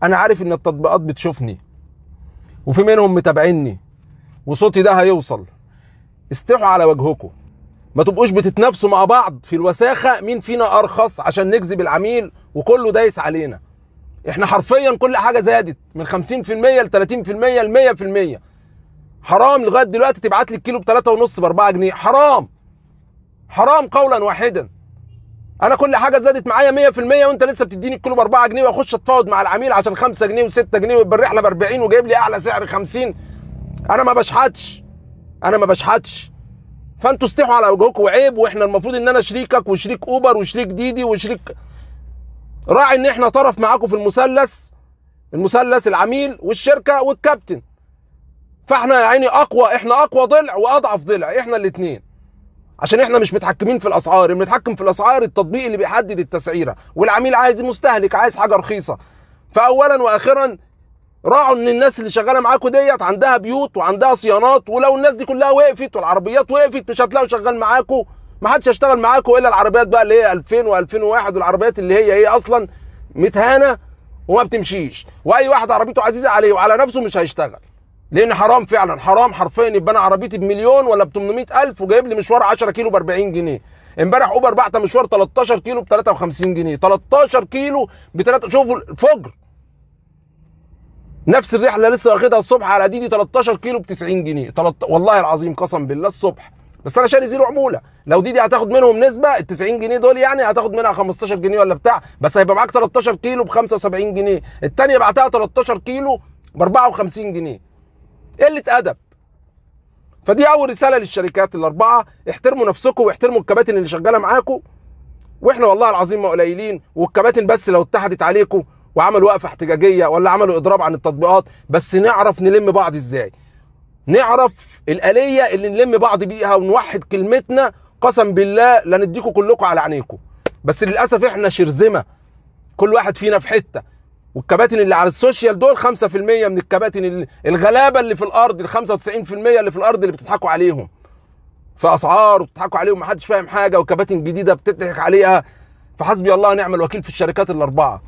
انا عارف ان التطبيقات بتشوفني وفي منهم متابعيني وصوتي ده هيوصل. استحوا على وجهكم، ما تبقوش بتتنافسوا مع بعض في الوساخه مين فينا ارخص عشان نجذب العميل وكله دايس علينا. احنا حرفيا كل حاجة زادت من 50% ل 30% ل 100%. حرام لغاية دلوقتي تبعت لي الكيلو ب 3.5 ب 4 جنيه، حرام حرام قولا واحدا. انا كل حاجة زادت معايا 100% وانت لسه بتديني الكيلو ب 4 جنيه، واخش اتفاوض مع العميل عشان 5 جنيه و6 جنيه ويبقى الرحلة ب 40 وجايب لي اعلى سعر 50. انا ما بشحتش، انا ما بشحتش. فانتوا استحوا على وجهكم وعيب. واحنا المفروض ان انا شريكك وشريك اوبر وشريك ديدي وشريك، راعي ان احنا طرف معاكم في المثلث، المثلث العميل والشركة والكابتن. فاحنا يا عيني اقوى، احنا اقوى ضلع واضعف ضلع، احنا الاثنين، عشان احنا مش متحكمين في الاسعار. اللي متحكم في الاسعار التطبيق اللي بيحدد التسعيره، والعميل عايز مستهلك، عايز حاجة رخيصة. فاولا واخيرا راعوا ان الناس اللي شغالة معاكم ديت عندها بيوت وعندها صيانات، ولو الناس دي كلها وقفت والعربيات وقفت مش هتلاقوا شغال معاكم، ما حدش هيشتغل معاكم الا العربيات بقى اللي هي 2000 و2001 والعربيات اللي هي اصلا متهانه وما بتمشيش، واي واحد عربيته عزيزه عليه وعلى نفسه مش هيشتغل. لان حرام فعلا، حرام حرفيا يبقى انا عربيتي بمليون ولا ب 800,000 وجايب لي مشوار 10 كيلو ب 40 جنيه. امبارح اوبر بعت مشوار 13 كيلو ب 53 جنيه، 13 كيلو ب 3، شوفوا الفجر. نفس الرحلة لسه واخدها الصبح على ديدي 13 كيلو ب 90 جنيه، والله العظيم قسم بالله الصبح. بس انا شاري zero عمولة، لو ديدي هتاخد منهم نسبه ال 90 جنيه دول يعني هتاخد منها 15 جنيه ولا بتاع، بس هيبقى معاك 13 كيلو ب 75 جنيه، الثانية بعتها 13 كيلو ب 54 جنيه. قلة ادب. فدي اول رسالة للشركات الاربعة، احترموا نفسكم واحترموا الكباتن اللي شغالة معاكم. واحنا والله العظيم ما قليلين، والكباتن بس لو اتحدت عليكم وعملوا وقفه احتجاجية ولا عملوا اضراب عن التطبيقات، بس نعرف نلم بعض ازاي، نعرف الآلية اللي نلم بعض بيها ونوحد كلمتنا. قسم بالله لا نديكم كلكم على عينيكم، بس للاسف احنا شرذمه، كل واحد فينا في حتة. والكباتن اللي على ال social دول 5% من الكباتن الغلابة اللي في الارض، ال 95% اللي في الارض اللي بتضحكوا عليهم في اسعار وبتضحكوا عليهم، محدش فاهم حاجة، وكباتن جديدة بتضحك عليها. فحسبي الله ونعم الوكيل في الشركات الاربعة.